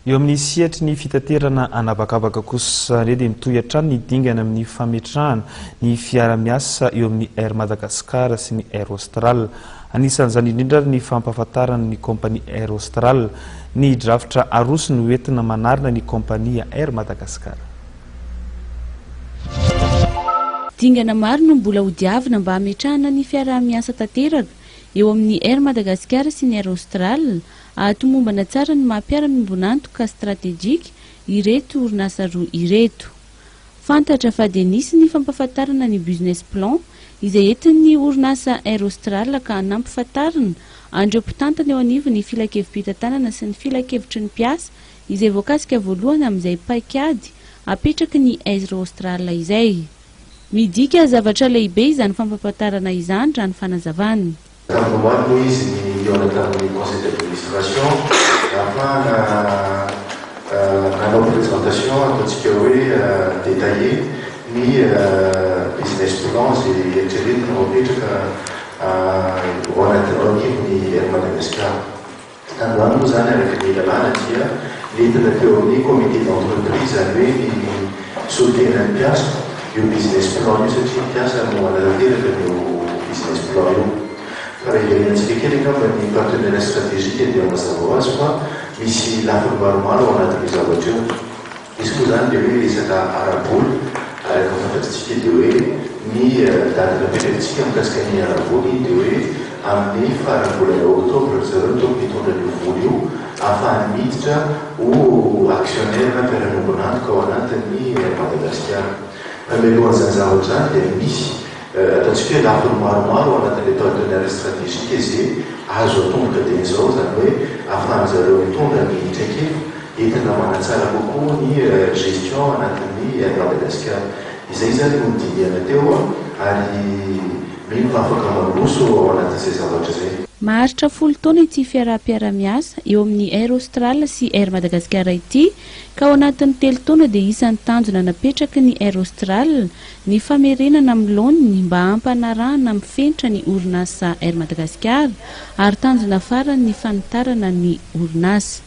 Eo amin'ny sehatry ny fitaterana an'habakabaka kosa indray dia mitohy hatrany ny dingana amin'ny fametrahana ny fiara-miasa eo amin'ny Air Madagascar sy ny Air Austral. Anisan'izany indrindra ary ny fampahafantarana ny kaompania Air Austral ny drafitra arosony ho entina manarina ny kaompania Air Madagascar. Dingana maro no mbola hodiavina mba hametrahana ny fiaraha-miasa tanteraka eo amin'ny Air Madagascar sy ny Air Austral Hahatomombana tsara ny maha mpiara-miombon'antoka stratejika ireto orinasa roa ireto. Fantatra fa dia nisy ny fampahafantarana ny business plan izay entin'ny orinasa Air Austral ka nampifantarina an'ireo mpitantana eo anivon'ny filankevi-pitantanana sy ny filankevitry ny mpiasa izay voakasika voalohany amin'izay paikady apetraky ny Air Austral izay. Midika zavatra lehibe izany fampahafantarana izany raha ny fanazavany. Tamin'ny omaly moa izy nihaona tamin'ny conseil d'administration nahafahana nanao présentation ataontsika hoe détaillé ny business plan izay eritreretina ho apetraka ao anaty ao anivon'ny Air Madagascar. Androany moa izany araka ny lalàna dia nentina teo amin'ny comité d'entreprise izany hoe ny solontenan'ny mpiasa io business plan io satria ny mpiasa no hanatanteraka an'io business plan io. Fa raha hiverenantsika kely angamba ny partenariat stratégique dia mazava ho azy fa misy lafiny maromaro ao anatin'io zavatra io. Izy koa izany dia hoe resaka ara-bola, araka ny fantatritsika dia hoe ny daty napetrakintsika mikasika ny ara-bola iny dia hoe amin'ny faran'ny volana oktobra ry zareo no tokony hitondra an'io vola io ahafahany miditra ho actionnaire na mpiara-miombon'antoka ao anatin'ny Air Madagasikara. Fa mialohan'izany zavatra izany dia misy ataontsika hoe lafiny maromaro ao anatin'ilay partenariat stratégique izay azo atomboka dieny izao, izany hoe ahafahan-dry zareo mitondra ny traikefa entina manatsara kokoa ny gestion anatin'ny Air Madagascar. Izay izany no nodinihana teo ary mino fa afaka mandroso ao anatin'izay zavatra izay. Maharitra 10 taona ity fiaraha-piara-miasa eo amin'ny Air Austral sy Air Madagascar ity ka ao anatin'ny 3 taona dia isan'ny tanjona napetraky ny Air Austral ny famerenana amin'ny laoniny mba hampanarahana amin'ny fenitra ny orinasa Air Madagascar ary tanjona farany ny fanitarana ny orinasa.